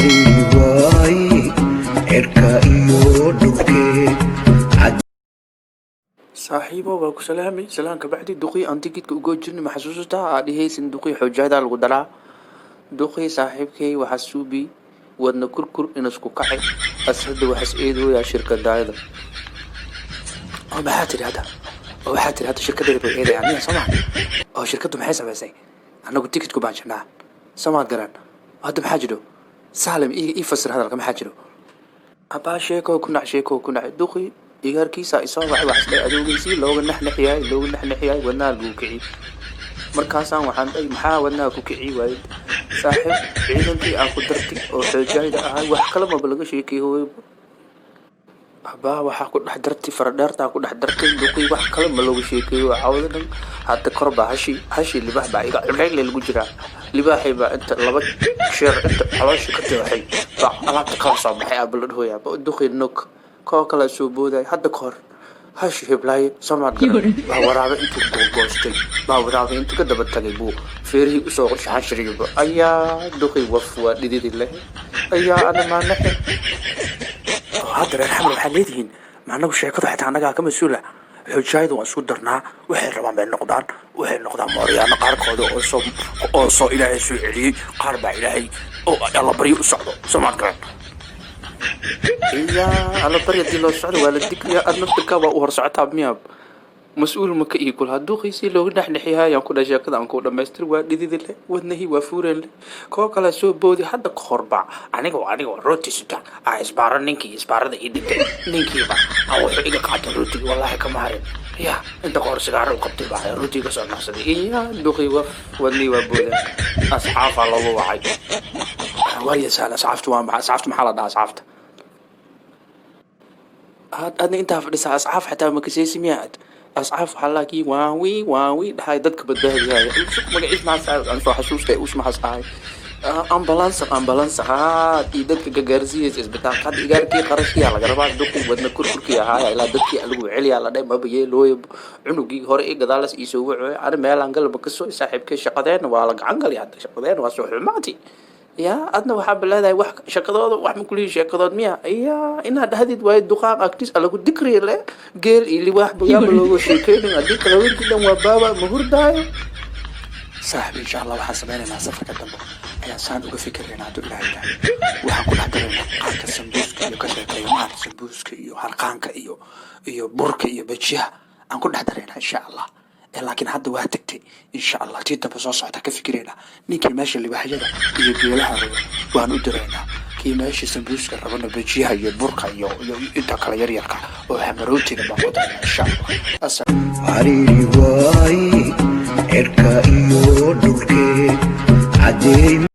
Cariiri waaye cirka iyo dhulkee. Saaxiibo, waa ku salaamay. Salaan kabacdi, duqii aan tikidka ugoo jirnay, ma xasuusataa? Aa dhihaysin duqii xoojadaa lagu daraa. Duqii saaxiibkay waxaa suubi wadna kurkur inasku kacay. As hadda waxaas eedooyaa shirkadaayada. Oo maxaa tidhi hadda? Oo waxaa tidhi hadda shirkaddeeda bay eedayaan miya? Soo maha? Oo shirkaddu maxay samaysay? Annagu tikidku baan jirnaa, soo maad garan? Hadda maxaa jiro? Saalim, ii fasir hadalka. Maxaa jiro? Abaa, sheeko ku nac, sheeko ku nac. Duqii igaarkiisa isoo wacay, waxas dhahay adoogeysii looga naxnaxyahay, looga naxnaxyahay, wadnaha lagu kiciy. Markaasaan waxaan dhahay, maxaa wadnaha ku kiciy waayey? Saaxiib, ciidankii aan ku dartay oo xoojayda ahay, wax kale maba laga sheekay hooyo. Abaa, waxaa ku dhex dartay faradheertaa ku dhex dartay. Duqii wax kale ma looga sheekeeyo cawda dhan. Hadda kor baa hashi libaax baa iga culeyle lagu jiraa. Libaaxay baa inta laba sheer inta caloosha ka jeexay baa alaabta kala soo baxay. Aaba la dhahoyaa duqii nog koo kale soo booday. Hadda ka hor hashi hiblaaye, soomaad garan, baa waraabe intuu googoostay, baa waraabe intuu ka daba tagay buu feerihii usoo shaxanshiriyba. Ayaa duqii waf waa dhididi leh ayaa ana maanaxe. Oo hadda reer Xamar waxaad leedihiin, ma anagu sheekadu xitaa annagaa ka mas-uula? Xujaayada waan isku darnaa, waxay rabaan bay noqdaan. Waxay noqdaan mooryaano qaarkooda oo soo Ilaahay soo celiyey, qaar baa Ilaahay oo Alla baryo u socdo, soomaad garan? Iya, Alla barya hadii loo socdo waa la dikriya. Aad naftirkaa waa u hor socotaa miyaa? Mas-uul ma ka ii kula duuqiisii looga dhexdhexyahay ayaan ku dhahay. Sheekada aan ku dhamaystir, waa dhididi leh, wadnahii waa fuureen leh, koo kale soo boodi. Hadda ka horba anigoo rooti sita aa isbaaro ninkii isbaarada ii dhigtay. Ninkiiba aa wuxuu iga qaatay rootigii, wallaahi kama harin. Ya inta kahor sigaaro u qabtay baa rootiga kasoo naqsaday. Iya, duqii waf, wadnihii waa boodeen. Asxaafaa loogu wacay. Waaya sahal, asxaaftu waa maxaa? Asxaaftu maxaa la dhahaa? Asxaafta adna intaa fadhisaa, asxaaf xataa makaseysi miyaa? Asxaaf waxaa laakii waawi waawi dhahay dadka badbaadiyaya. Magaciis maxaas aan soo xasuustay? Us maxaas ahay? Ambulance, ambulance haa, iyo dadka gagaarsiiyeysa isbitaalka. Hadda igaarkii qarashkiyaa laga rabaa. Duqii wadna kurkurkii ahaaya ilaa dadkii lagu celiyaa la dhahay. Maba yeelooyo cunugii hore ii gadaalas iisoo wacoy. Ani meelaan galba kasoo saaxiibkay, shaqadeen waa la gacan galay. Hadda shaqadeen waa soo xumaati. Ya adna waxaa baleedahay wax shaqadooda wax ma kulihi sheekadood miya? Ya inaad dhahdid waayo duqaaq agtiis alagu dikri le geel iyo libaax boyaaba looga sheekeynin. Haddii kale haweenkii dhan waa baaba ma hurdaayo. Saaxib, insha Allah waxaan sameynaynaa safarka dambe ayaan saan uga fikiraynaa. Hadduu Ilaahay tahay, waxaan ku dhex daraynaa qaarka sambuuska iyo ka sheekeeyo, maarata, sambuuska iyo harqaanka iyo burka iyo bajiyaha aan ku dhex daraynaa, insha Allah. Laakiin hadda waa tagtay. Insha Allah tii dambe soo socota ka fikiraynaa. Ninkii meesha libaaxyada iyo geelaha rabo waan u diraynaa, kii meesha sambuuska rabana bajiyaha iyo burka iyo inta kale yaryarka oo hamarootiga baan ku daraynaa, insha Allah. Cariiri waaye cirka iyo dhulkee caddeey.